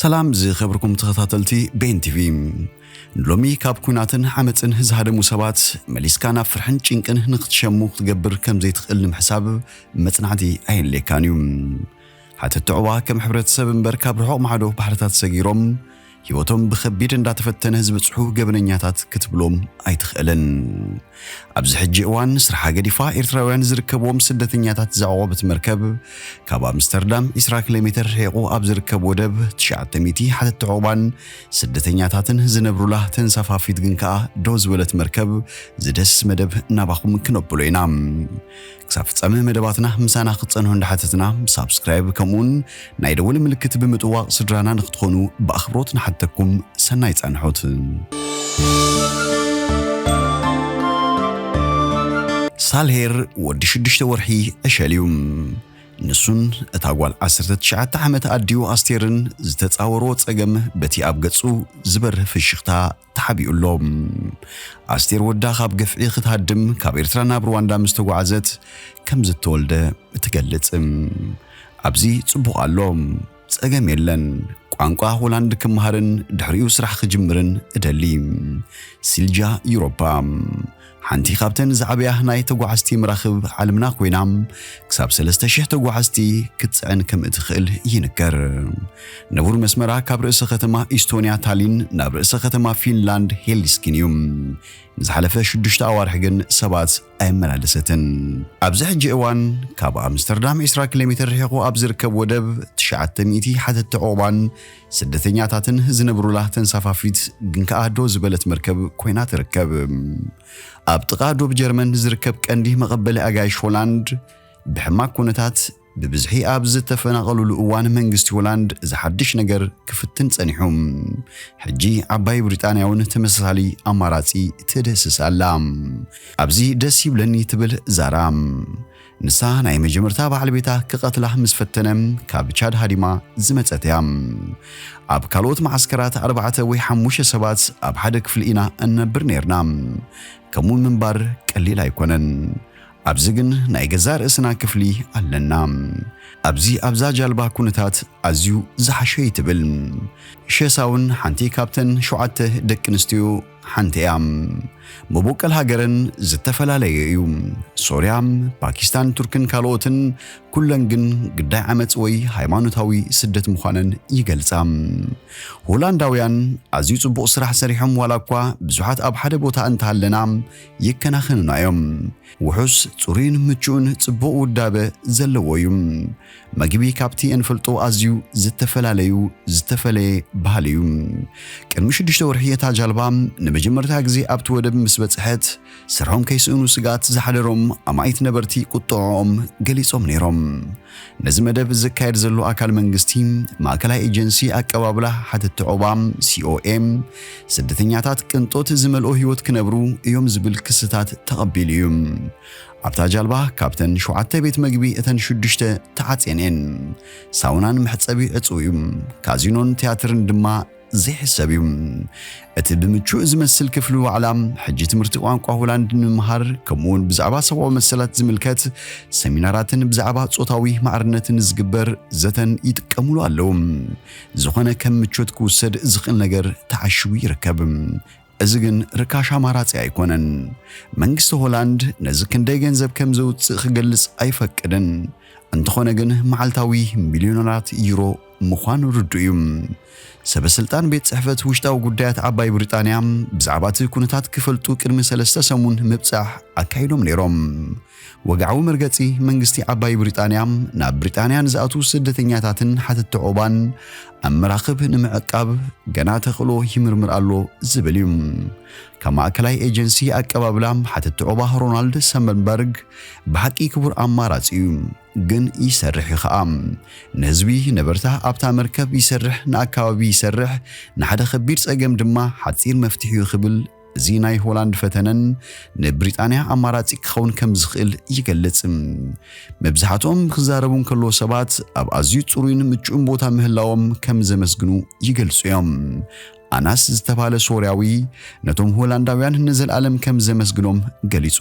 ሰላም ዝኸበርኩም ተኸታተልቲ ቤን ቲቪ። ንሎሚ ካብ ኲናትን ዓመጽን ዝሃደሙ ሰባት መሊስካ ናብ ፍርሕን ጭንቅን ንኽትሸሙ ክትገብር ከም ዘይትኽእል ንምሕሳብ መጽናዕቲ ኣየድልየካን እዩ። ሓተቲ ዑቕባ ከም ሕብረተሰብ እምበር ካብ ርሑቕ ማዕዶ ባሕርታት ሰጊሮም ህይወቶም ብኸቢድ እንዳተፈተነ ዝበጽሑ ገበነኛታት ክትብሎም ኣይትኽእልን። ኣብዚ ሕጂ እዋን ስርሓ ገዲፋ ኤርትራውያን ዝርከብዎም ስደተኛታት ዘዕቖበት መርከብ ካብ ኣምስተርዳም ዒስራ ኪሎ ሜትር ርሒቑ ኣብ ዝርከብ ወደብ ትሽዓተ ሚእቲ ሓተቲ ዑቕባን ስደተኛታትን ዝነብሩላ ተንሳፋፊት ግን ከኣ ደው ዝበለት መርከብ ዝደስስ መደብ ናባኹም ክነብሎ ኢና። ክሳብ ፍጻመ መደባትና ምሳና ክትጸንሑ እንዳሓተትና ሳብስክራይብ ከምኡውን ናይ ደወል ምልክት ብምጥዋቕ ስድራና ንክትኾኑ ብኣኽብሮት ንሓተኩም። ሰናይ ጻንሖት። ሳልሄር ወዲ ሽዱሽተ ወርሒ ዕሸል እዩ። ንሱን እታ ጓል ዓሰርተ ትሽዓተ ዓመት ኣዲኡ ኣስቴርን ዝተጻወሮ ጸገም በቲ ኣብ ገጹ ዝበርህ ፍሽኽታ ተሓቢኡ ኣሎ። ኣስቴር ወዳ ካብ ገፍዒ ክትሃድም ካብ ኤርትራ ናብ ሩዋንዳ ምስ ተጓዓዘት ከም ዝተወልደ ትገልጽ። ኣብዚ ጽቡቕ ኣሎ፣ ጸገም የለን። ቋንቋ ሆላንድ ክመሃርን ድሕሪኡ ስራሕ ክጅምርን እደሊ። ሲልጃ ዩሮፓ ሓንቲ ካብተን ዝዓበያ ናይ ተጓዓዝቲ መራኽብ ዓለምና ኮይና ክሳብ ሰለስተ ሽሕ ተጓዓዝቲ ክትጽዕን ከም እትኽእል ይንገር። ንቡር መስመራ ካብ ርእሰ ከተማ ኢስቶንያ ታሊን ናብ ርእሰ ከተማ ፊንላንድ ሄልሲንኪን እዩ። ንዝሓለፈ ሽዱሽተ ኣዋርሕ ግን ሰባት ኣየመላለሰትን። ኣብዚ ሕጂ እዋን ካብ ኣምስተርዳም ዒስራ ኪሎ ሜትር ርሒቑ ኣብ ዝርከብ ወደብ ትሽዓተ ሚእቲ ሓተቲ ዑቕባን ስደተኛታትን ዝነብሩላ ተንሳፋፊት ግን ከኣ ደው ዝበለት መርከብ ኮይና ትርከብ። ኣብ ጥቓ ዶብ ጀርመን ዝርከብ ቀንዲ መቐበሊ ኣጋይሽ ሆላንድ ብሕማቕ ኩነታት ብብዝሒ ኣብ ዝተፈናቐሉሉ እዋን መንግስቲ ሆላንድ እዚ ሓድሽ ነገር ክፍትን ጸኒሑ። ሕጂ ዓባይ ብሪጣንያ እውን ተመሳሳሊ ኣማራጺ ትድህስስ ኣላ። ኣብዚ ደስ ይብለኒ ትብል ዛራ። ንሳ ናይ መጀመርታ በዓል ቤታ ክቐትላ ምስ ፈተነ ካብ ቻድ ሃዲማ ዝመጸት እያ። ኣብ ካልኦት መዓስከራት ኣርባዕተ ወይ ሓሙሽተ ሰባት ኣብ ሓደ ክፍሊ ኢና እንነብር ነርና። ከምኡ ምንባር ቀሊል ኣይኮነን። ኣብዚ ግን ናይ ገዛእ ርእስና ክፍሊ ኣለና። ኣብዚ ኣብዛ ጃልባ ኩነታት ኣዝዩ ዝሓሸ እዩ ትብል። ሸሳ እውን ሓንቲ ካብተን ሸውዓተ ደቂ ኣንስትዮ ሓንቲ እያ። መቦቀል ሃገረን ዝተፈላለየ እዩ። ሶርያ፣ ፓኪስታን፣ ቱርክን ካልኦትን ኩለን ግን ግዳይ ዓመጽ ወይ ሃይማኖታዊ ስደት ምዃነን ይገልጻ። ሆላንዳውያን ኣዝዩ ጽቡቕ ስራሕ ሰሪሖም ዋላ እኳ ብዙሓት ኣብ ሓደ ቦታ እንተሃለና ይከናኸኑና እዮም። ውሑስ፣ ጽሩይን ምቹእን ጽቡቕ ውዳበ ዘለዎ እዩ። መግቢ ካብቲ እንፈልጦ ኣዝዩ ዝተፈላለዩ ዝተፈለየ ባህሊ እዩ። ቅድሚ ሽዱሽተ ወርሒ እታ ጃልባ ንመጀመርታ ግዜ ኣብቲ ወደብ ምስ በጽሐት ስርሖም ከይስእኑ ስግኣት ዝሓደሮም ኣማኢት ነበርቲ ቁጥዕኦም ገሊጾም ነይሮም። ነዚ መደብ ዝካየድ ዘሎ ኣካል መንግስቲ ማእከላይ ኤጀንሲ ኣቀባብላ ሓተቲ ዑቕባ ሲኦኤም ስደተኛታት ቅንጦት ዝመልኦ ህይወት ክነብሩ እዮም ዝብል ክስታት ተቐቢሉ እዩ። ኣብታ ጃልባ ካብተን ሸውዓተ ቤት መግቢ እተን ሽዱሽተ ተዓጽየን እየን። ሳውናን መሕጸቢ ዕጹው እዩ። ካዚኖን ትያትርን ድማ ዘይሕሰብ እዩ። እቲ ብምቹእ ዝመስል ክፍሊ ዋዕላ ሕጂ ትምህርቲ ቋንቋ ሆላንድ ንምምሃር ከምኡውን ብዛዕባ ሰብኣዊ መሰላት ዝምልከት ሰሚናራትን ብዛዕባ ጾታዊ ማዕርነትን ዝግበር ዘተን ይጥቀሙሉ ኣለዉ። ዝኾነ ከም ምቾት ክውሰድ ዝኽእል ነገር ተዓሽጉ ይርከብ። እዚ ግን ርካሽ ኣማራጺ ኣይኮነን። መንግስቲ ሆላንድ ነዚ ክንደይ ገንዘብ ከም ዘውጽእ ክገልጽ ኣይፈቅድን። እንተኾነ ግን መዓልታዊ ሚልዮነራት ዩሮ ምዃኑ ርዱእ እዩ። ሰበ ስልጣን ቤት ጽሕፈት ውሽጣዊ ጉዳያት ዓባይ ብሪጣንያ ብዛዕባ እቲ ኩነታት ክፈልጡ ቅድሚ ሰለስተ ሰሙን ምብጻሕ ኣካይዶም ነይሮም። ወግዓዊ መርገጺ መንግስቲ ዓባይ ብሪጣንያ ናብ ብሪጣንያ ንዝኣትዉ ስደተኛታትን ሓተቲ ዑቕባን ኣብ መራኽብ ንምዕቃብ ገና ተኽእሎ ይምርምር ኣሎ ዝብል እዩ። ካብ ማእከላይ ኤጀንሲ ኣቀባብላ ሓተቲ ዑቕባ ሮናልድ ሰመንበርግ ብሓቂ ክቡር ኣማራጺ እዩ፣ ግን ይሰርሕ እዩ ኸኣ። ንህዝቢ ነበርታ ኣብታ መርከብ ይሰርሕ፣ ንኣከባቢ ይሰርሕ፣ ንሓደ ከቢድ ጸገም ድማ ሓጺር መፍትሒ እዩ ክብል እዚ ናይ ሆላንድ ፈተነን ንብሪጣንያ ኣማራጺ ክኸውን ከም ዝኽእል ይገልጽ። መብዛሕትኦም ክዛረቡ እንከለዉ ሰባት ኣብ ኣዝዩ ጽሩይን ምቹእን ቦታ ምህላዎም ከም ዘመስግኑ ይገልጹ እዮም። ኣናስ ዝተባህለ ሶርያዊ ነቶም ሆላንዳውያን ንዘለኣለም ከም ዘመስግኖም ገሊጹ፣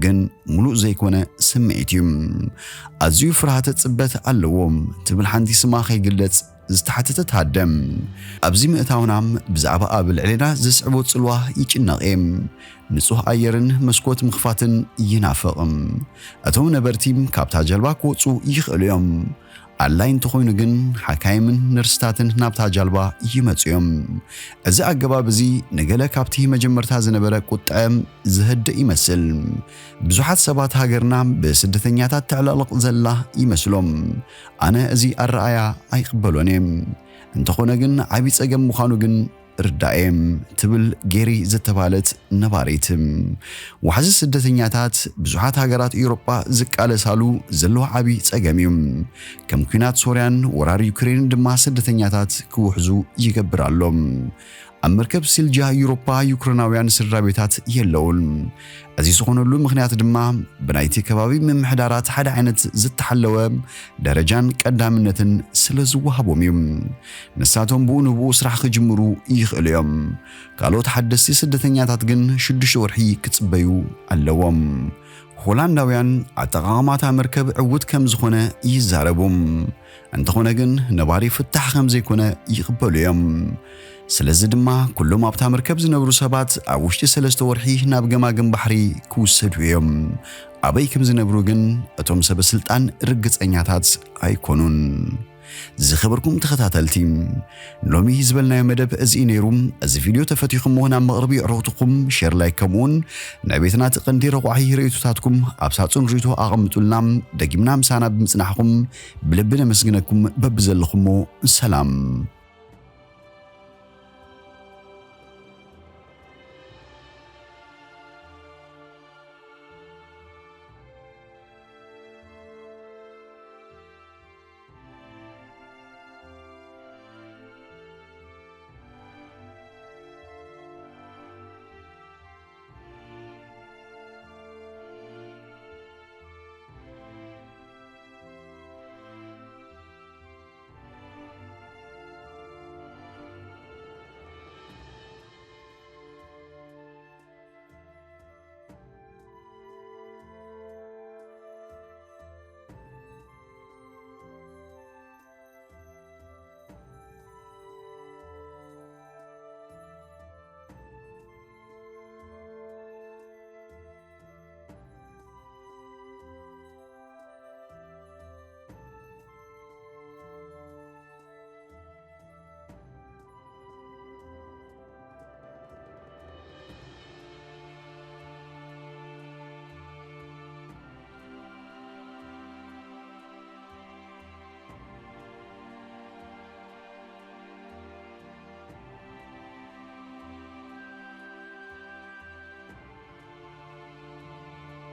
ግን ምሉእ ዘይኮነ ስምዒት እዩ። ኣዝዩ ፍርሃተ ጽበት ኣለዎም ትብል ሓንቲ ስማ ከይግለጽ ዝተሓተተት ሃደም፣ ኣብዚ ምእታውና ብዛዕባ ኣብ ልዕሌና ዘስዕቦ ጽልዋ ይጭነቕ እየ። ንጹህ ኣየርን መስኮት ምኽፋትን ይናፍቕ። እቶም ነበርቲ ካብታ ጀልባ ክወጹ ይኽእሉ እዮም። ኣድላይ እንተኾይኑ ግን፣ ሓካይምን ነርስታትን ናብታ ጃልባ ይመጹ እዮም። እዚ ኣገባብ እዚ ንገለ ካብቲ መጀመርታ ዝነበረ ቁጥዐ ዝህድእ ይመስል። ብዙሓት ሰባት ሃገርና ብስደተኛታት ተዕለቕልቕ ዘላ ይመስሎም። ኣነ እዚ ኣረኣያ ኣይቕበሎን እየ። እንተኾነ ግን፣ ዓቢ ጸገም ምዃኑ ግን ርዳእ እየ፣ ትብል ጌሪ ዝተባህለት ነባሪት። ዋሕዚ ስደተኛታት ብዙሓት ሃገራት ኤውሮጳ ዝቃለሳሉ ዘለዋ ዓቢ ጸገም እዩ። ከም ኲናት ሶርያን ወራር ዩክሬንን ድማ ስደተኛታት ክውሕዙ ይገብር ኣሎ። ኣብ መርከብ ሲልጃ ዩሮፓ ዩክሬናውያን ስድራ ቤታት የለውን። እዚ ዝኾነሉ ምኽንያት ድማ ብናይቲ ከባቢ ምምሕዳራት ሓደ ዓይነት ዝተሓለወ ደረጃን ቀዳምነትን ስለ ዝወሃቦም እዩ። ንሳቶም ብኡ ንብኡ ስራሕ ክጅምሩ ይኽእሉ እዮም። ካልኦት ሓደስቲ ስደተኛታት ግን ሽዱሽተ ወርሒ ክጽበዩ ኣለዎም። ሆላንዳውያን ኣጠቓቕማታ መርከብ ዕዉት ከም ዝኾነ ይዛረቡ። እንተኾነ ግን ነባሪ ፍታሕ ከም ዘይኮነ ይቕበሉ እዮም። ስለዚ ድማ ኩሎም ኣብታ መርከብ ዝነብሩ ሰባት ኣብ ውሽጢ ሰለስተ ወርሒ ናብ ገማግም ባሕሪ ክውሰዱ እዮም። ኣበይ ከም ዝነብሩ ግን እቶም ሰበ ስልጣን ርግጸኛታት ኣይኮኑን። ዝኸበርኩም ተኸታተልቲ፣ ሎሚ ዝበልናዮ መደብ እዚ እዩ ነይሩ። እዚ ቪድዮ ተፈቲኹምዎ ናብ መቕርቢ ኣዕሩኽትኩም ሼር፣ ላይክ፣ ከምኡውን ናይ ቤትና እቲ ቀንዲ ረቋሒ ርእይቶታትኩም ኣብ ሳጹን ርእይቶ ኣቐምጡልና። ደጊምና ምሳና ብምጽናሕኩም ብልቢ ነመስግነኩም። በብዘለኹሞ ሰላም።